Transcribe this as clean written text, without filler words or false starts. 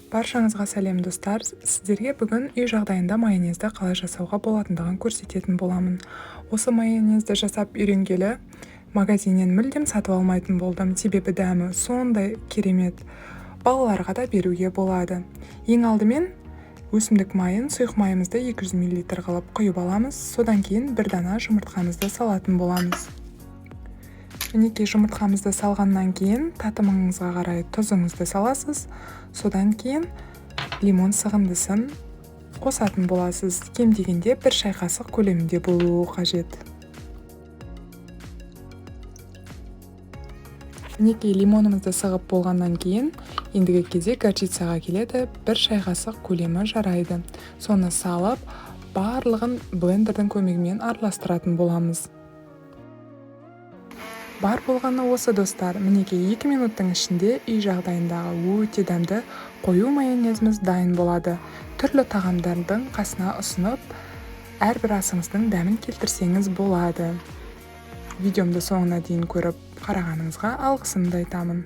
Баршаңызға сәлем, достар! Сіздерге бүгін үй жағдайында майонезді қалай жасауға болатындығын көрсететін боламын. Осы майонезді жасап үйренгелі магазиннен мүлдем сатып алмайтын болдым, себебі дәмі сондай керемет. Балаларға да беруге болады. Ең алдымен өсімдік майын, сұйық майымызды 200 мл қылып құйып аламыз. Содан кейін бір дана жұмыртқамызды салатын боламыз. Мінекей, жұмыртқамызды салғаннан кейін татымыңызға қарай тұзыңызды саласыз. Содан кейін лимон сығындысын қосатын боласыз. Кем дегенде 1 шай қасық көлемінде болуы қажет. Мінекей, лимонымызды сығып болғаннан кейін ендігі кезек горчицаға келеді. 1 шай қасық көлемі жарайды. Соны салып, барлығын блендердің көмегімен араластыратын боламыз. Бар болғаны осы, достар. Мінекей, 2 минуттың ішінде үй жағдайындағы өте дәмді қою майонезіміз дайын болады. Түрлі тағамдардың қасына ұсынып, әрбір асыңыздың дәмін келтірсеңіз болады. Видеомды соңына дейін көріп қарағаныңызға алғысымды айтамын.